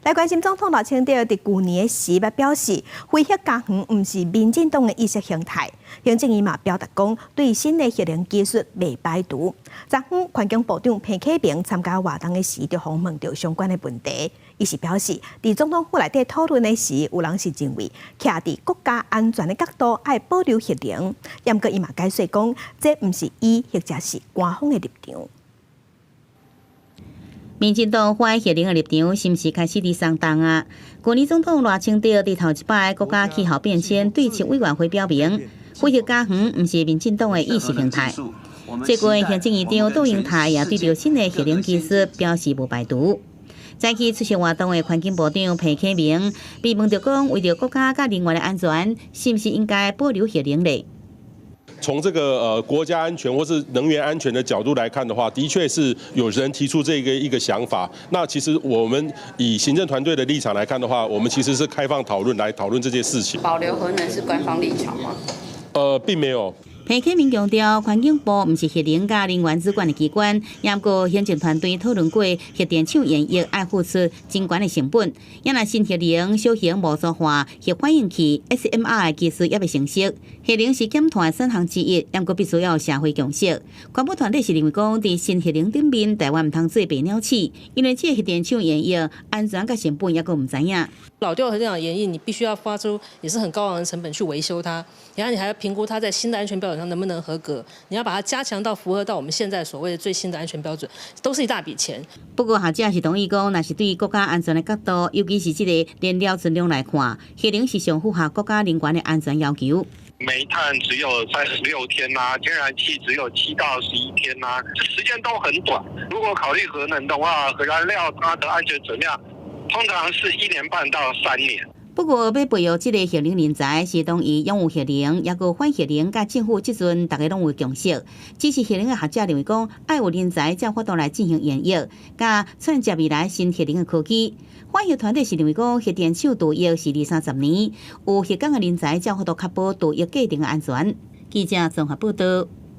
來關心總統賴清德佇舊年的時表示，非核家園毋是民進黨的意識形態。行政院嘛表達講，對新的核能技術袂排除。昨昏環境部長彭啟明參加活動的時，就予問著相關的問題。伊是表示，佇總統府內底討論的時，有人是認為，徛佇國家安全的角度愛保留核能。毋過伊嘛解釋講，這毋是伊或者是官方的立場。民進黨反核能的立場，是毋是開始佇鬆動啊？舊年總統賴清德佇頭一擺國家氣候變遷對策委員會表明，非核家園毋是民進黨的意識形態。最近行政院長杜英台也對著新的核能技術表示無排除。早起出席活動的環境部長彭啟明被問著講，為著國家佮能源的安全，是毋是應該保留核能咧？從這個國家安全或是能源安全的角度來看的話，的確是有人提出這個一個想法。那其實我們以行政團隊的立場來看的話，我們其實是開放討論來討論這件事情。保留核能是官方立場嗎？並沒有。彭啟明強調，環境部毋是核能佮能源主管的機關，毋過行政團隊討論過核電廠延役愛付出真懸的成本。也若新核能小型模組化核反應器 SMR 的技術猶未成熟，核能是減碳選項之一，毋過必須要有社會共識。環保團體是認為講，佇新核能頂面，台灣毋通做白鳥鼠，因為這個核電廠延役安全佮成本猶閣毋知影。老舊核電廠延役，你必須要發出也是很高昂的成本去維修它，然後你還要評估它在新的安全標準上能不能合格，你要把它加強到符合到我們現在所謂的最新的安全標準，都是一大筆錢。不過學者是同意講，若是對國家安全的角度，尤其是這個燃料存量來看，核能是上符合國家能源的安全要求。煤炭只有36天吶，天然氣只有7到11天吶，這時間都很短。如果考慮核能的話，核燃料它的安全存量通常是1年半到3年。不過，欲培育這個核能人才，是同意擁有核能，抑閣反核能，佮政府這陣大家攏有共識。只是核能的學者認為講，愛有人才才有法度來進行研究，佮串接未來新核能的科技。反核團體是認為講，核電廠除役是二三十年，有核工的人才才有法度確保除役過程的安全。記者綜合報道。